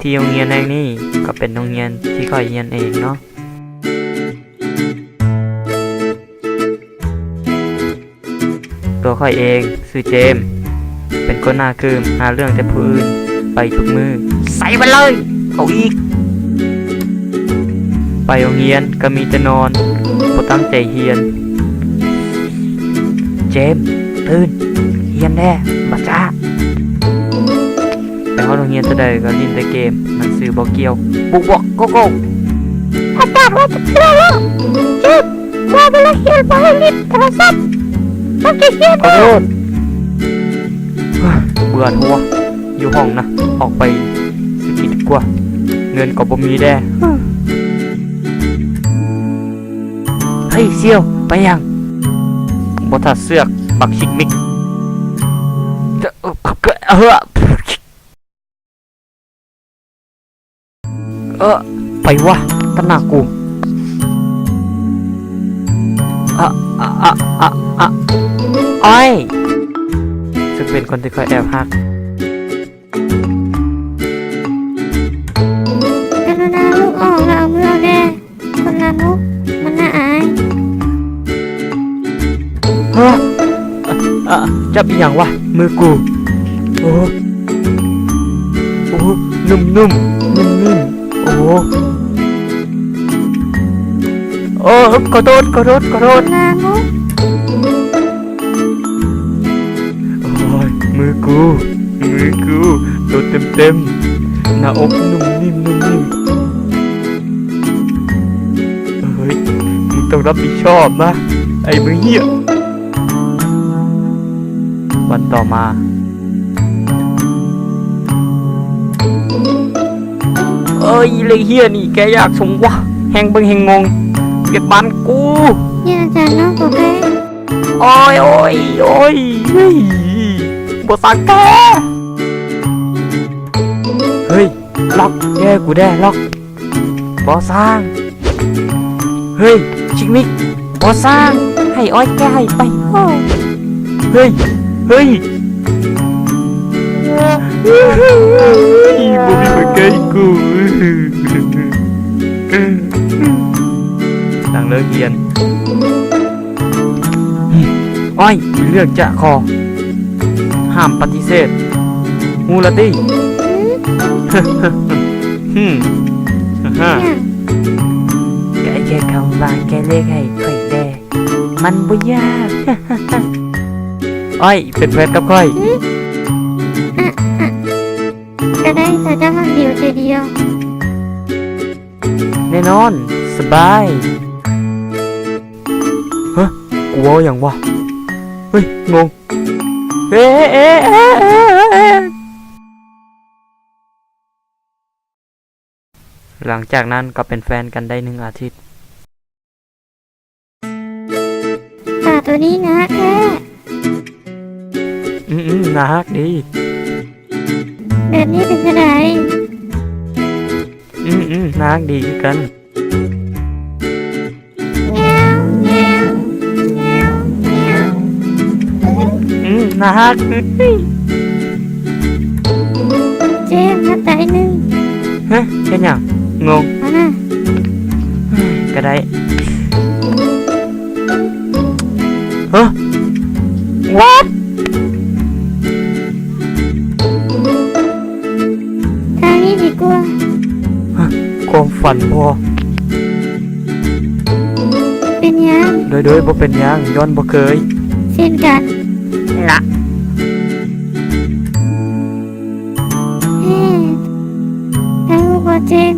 ທີ່ໂຮງຮຽນແຫ່ງນີ້ກໍເປັນໂຮງຮຽນທີ່ຂ້ອຍຮຽນເອງເນາະ. ຕົວຂ້ອຍເອງຊື່ເຈມ, ເປັນຄົນໜ້າຄືມ, ຫາເລື່ອງແຕ່ຜູ້ອື່ນໄປທຸກມື້. ໃສ່ມັນເລີຍ! ເອົາອີກ! ໄປໂຮງຮຽນກໍມີແຕ່ນອນ, ບໍ່ຕັ້ງໃຈຮຽນ. ເຈມ, ຕື່ນ! ຮຽນແດ່! ບາຈາ! ໄປຮອດໂຮງຮຽນເທື່ອໃດກໍຫຼິ້ນແຕ່ເກມ, ໜັງສືບໍ່ກ່ຽວ. ບວກໆ ໂກໂກ້! ອາຈານວ່າຈັກເທື່ອແລ້ວ ເຈັບ ວ່າເວລາຮຽນບໍ່ໃຫ້ຫຼິ້ນໂທລະສັບ, ຕັ້ງໃຈຮຽນ. ຂໍໂທດ. ເບື່ອແທ້ວະ ຢູ່ຫ້ອງນະ, ອອກໄປຊື້ກິນດີກວ່າ, ເງິນກໍບໍ່ມີແດ່. ເຮີ້ຍ ສ່ຽວ ໄປຫຍັງ? ບໍ່ຖ້າເຊືອກ ບັກຊິກມິກ. ເອີ ໄປວະ ຕັດໜ້າກູ. ອະ ອະ ອະ ອະ ອະ ໂອ້ຍ ເຊິ່ງເປັນຄົນທີ່ຂ້ອຍແອບຮັກ. ກະລຸນາລຸກອອກແລ້ວເອົາມືອອກແດ່. ຄົນລາມຸກ ມັນໜ້າອາຍ. ຮະ ອະ ອະ ຈັບອີ່ຫຍັງວະ ມືກູ? ໂອ້ ໂອ້ ນຸ້ມໆ ນຸ້ມໆ. ໂອ້ ໂອ້ ຂໍໂທດ ຂໍໂທດ ຂໍໂທດ. ຄົນລາມຸກ. ໂອ້ຍ ມືກູ ມືກູ ໂຕເຕັມໆ ໜ້າອົກນຸ້ມນິ້ມນຸ້ມນິ້ມ. ເຮີ້ຍ ມຶງຕ້ອງຮັບຜິດຊອບນະ ໄອ້ມືເຫ້ຍ. ວັນຕໍ່ມາ. ເອີຍ ເລກຮຽນນີ້ແກຢາກຊົງວະ ແຮ່ງເບິ່ງແຮ່ງງົງ ວຽກບ້ານກູ. ຮຽນອາຈານນ້ອງກໍໄດ້. ໂອ້ຍ ໂອ້ຍ ໂອ້ຍ ເຮີ້ຍ ບໍ່ສ້າງແທ້. ເຮີ້ຍ ລັອກ ແກ້ກູແດ່ ລັອກ ບໍ່ສ້າງ. ເຮີ້ຍ ຊິກມິກ ບໍ່ສ້າງ ໃຫ້ອ້ອຍແກ້ໃຫ້ໄປ. ໂອ້ ເຮີ້ຍ ເຮີ້ຍ ບໍ່ມີໃຜແກ້ກູ. ຫຼັງເລີກຮຽນ. ອ້ອຍ ມີເລື່ອງຈະຂໍ ຫ້າມປະຕິເສດ ຮູ້ລະຕິ? ຫືມ ຫືມ ຫາ ຫາ ຫາ ຫາ. ກໍແຄ່ຄຳວ່າແກ້ເລກໃຫ້ຂ້ອຍແດ່ ມັນບໍ່ຍາກ. ອ້ອຍ ເປັນແຟນກັບຂ້ອຍ? ຫືມ ອະ ອະ ກໍໄດ້ ຖ້າເຈົ້າຮັກດຽວໃຈດຽວ. ແນ່ນອນ ສະບາຍ. ຮະ ກູເວົ້າຫຍັງວະ? ເຮີ້ຍ ງົງ. ເອ ເອ ເອ ເອ ເອ ເອ. ຫຼັງຈາກນັ້ນກໍເປັນແຟນກັນໄດ້ໜຶ່ງອາທິດ. ປາໂຕນີ້ໜ້າຮັກແທ້. ອືມໆ ໜ້າຮັກດີ. ແບບນີ້ເປັນຈັ່ງໃດ? ອືມໆ ໜ້າຮັກດີຄືກັນ. ແງວ ແງວ ແງວ ແງວ. ອືມ ໜ້າຮັກ. ເຈມ ນັບຕາອີກໜຶ່ງ. ຮະ ເຮັດຫຍັງ? ງົງ. ເອົານະ. ກໍໄດ້. ຮະ What? ທາງນີ້ດີກວ່າ. ຄວາມຝັນບໍ່? ເປັນຫຍັງ? ໂດຍ ໂດຍ ບໍ່ເປັນຫຍັງ ຍ້ອນບໍ່ເຄີຍ. ເຊັ່ນກັນລະ. ເອີ ເຈົ້າຮູ້ບໍ່ ເຈມ?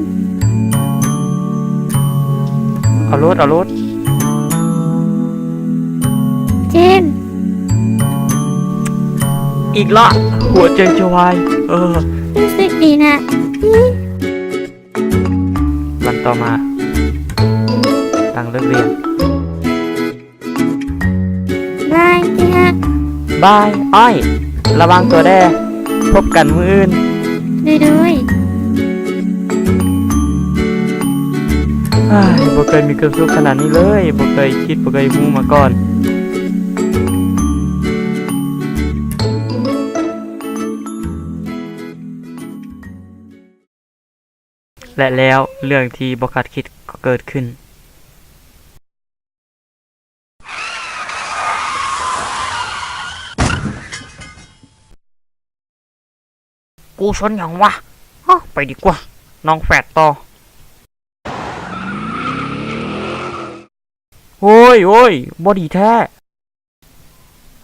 ເອົາໂລດ ເອົາໂລດ. ເຈມ ອີກລະ ຫົວໃຈຈະວາຍ. ເອີ ຮູ້ສຶກດີນະ. ວັນຕໍ່ມາ ຫຼັງເລີກຮຽນ. ບາຍ ທີ່ຮັກ. ບາຍ ອ້າຍ ລະວັງຕົວແດ່. ພົບກັນມື້ອື່ນ. ໂດຍ ໂດຍ. ອ້າຍ ບໍ່ເຄີຍມີຄວາມສຸກຂະໜາດນີ້ເລີຍ. ບໍ່ເຄີຍຄິດ ບໍ່ເຄີຍຮູ້ມາກ່ອນ. ແລະແລ້ວເລື່ອງທີ່ບໍ່ຄາດຄິດກໍເກີດຂຶ້ນ. ກູຊົນຫຍັງວະ? ຮະ ໄປດີກວ່າ ນ້ອງແຟດຕໍ່. ໂອ້ຍ ໂອ້ຍ ບໍ່ດີແທ້.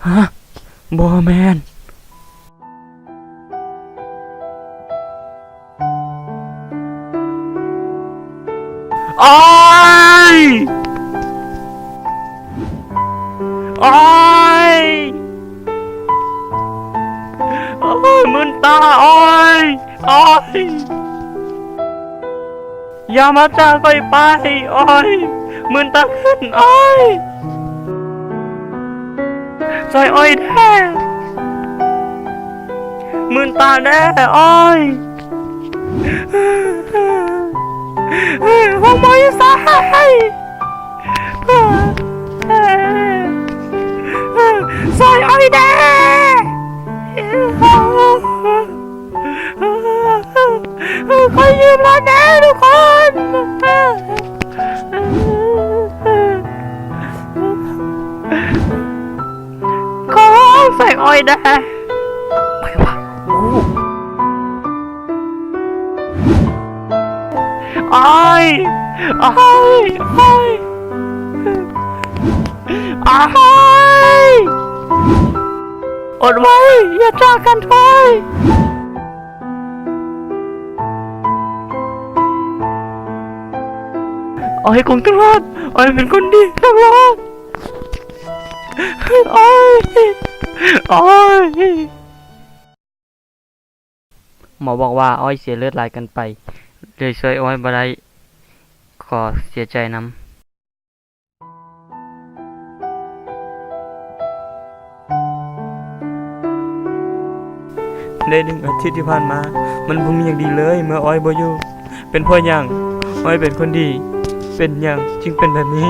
ຮະ ບໍ່ແມ່ນ. ໂອ້ຍ ໂອ້ຍ ໂອ້ຍ ມຶນຕາ ໂອ້ຍ ໂອ້ຍ. ຢ່າມາຈາກຂ້ອຍໄປ ໂອ້ຍ ມື່ນຕາຂຶ້ນ ໂອ້ຍ ຊ່ອຍອ້ອຍແດ່ ມື່ນຕາແດ່ ໂອ້ຍ ໂຮງໝໍຢູ່ໃສ? ຊ່ອຍອ້ອຍແດ່ ຂໍຢືມແລ້ວແດ່ທຸກຄົນ ຂໍຮ້ອງຊ່ອຍອ້ອຍແດ່ ໄປວະ ໂອ້ ອ້າຍ ອ້າຍ ອ້າຍ ອ້າຍ ອົດໄວ້ ຢ່າຈາກກັນເທີ້ຍ ອ້າຍ ກົງຕະຫຼອດ ອ້າຍເປັນຄົນດີ ຮັກລາ ອ້າຍ ອ້າຍ. ໝໍບອກວ່າອ້ອຍເສຍເລືອດຫຼາຍເກີນໄປ ເລີຍຊ່ວຍອ້ອຍບໍ່ໄດ້ ຂໍເສຍໃຈນຳ. ໃນໜຶ່ງອາທິດທີ່ຜ່ານມາ ມັນບໍ່ມີຫຍັງດີເລີຍເມື່ອອ້ອຍບໍ່ຢູ່. ເປັນເພາະຫຍັງ? ອ້ອຍເປັນຄົນດີ ເປັນຫຍັງຈຶ່ງເປັນແບບນີ້?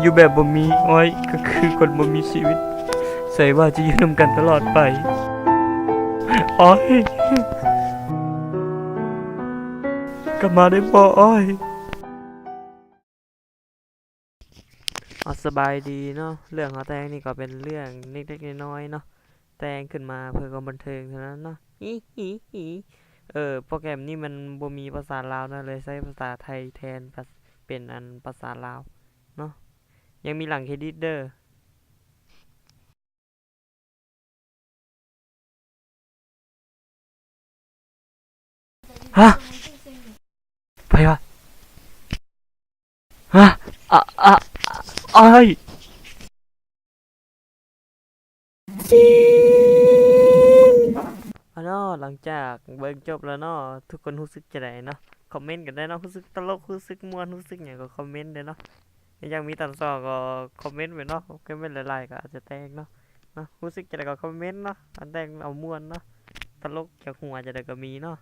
ຢູ່ແບບບໍ່ມີອ້ອຍກໍຄືຄົນບໍ່ມີຊີວິດ. ໃສວ່າຈະຢູ່ນຳກັນຕະຫຼອດໄປ. ອ້ອຍ ກັບມາໄດ້ບໍ່ອ້ອຍ? ອາ ສະບາຍດີເນາະ, ເລື່ອງເຮົາແຕ່ງນີ້ກໍເປັນເລື່ອງເລັກໆນ້ອຍໆເນາະ, ແຕ່ງຂຶ້ນມາເພື່ອຄວາມບັນເທີງເທົ່ານັ້ນເນາະ. ເອີ ໂປຣແກຣມນີ້ມັນບໍ່ມີພາສາລາວເນາະ, ເລີຍໃຊ້ພາສາໄທແທນ ເປັນອັນພາສາລາວເນາະ. ຍັງມີຫຼັງເຄຣດິດເດີ. ຮະ? ໃຜວະ? ຮະ? ອາ ອາ ອ້າຍ. ອາເນາະ, ຫຼັງຈາກເບິ່ງຈົບແລ້ວເນາະ, ທຸກຄົນຮູ້ສຶກຈັ່ງໃດເນາະ? ຄອມເມັນກັນໄດ້ເນາະ, ຮູ້ສຶກຕະຫຼົກ, ຮູ້ສຶກມ່ວນ, ຮູ້ສຶກຫຍັງກໍຄອມເມັນໄດ້ເນາະ. ຢາກມີຕອນສອງກໍຄອມເມັນໄວ້ເນາະ, ຄອມເມັນຫຼາຍໆກໍອາດຈະແຕ່ງເນາະ. ເນາະ, ຮູ້ສຶກຈັ່ງໃດກໍຄອມເມັນເນາະ, ອັນແຕ່ງເອົາມ່ວນເນາະ, ຕະຫຼົກຢາກຫົວຈັ່ງໃດກໍມີເນາະ.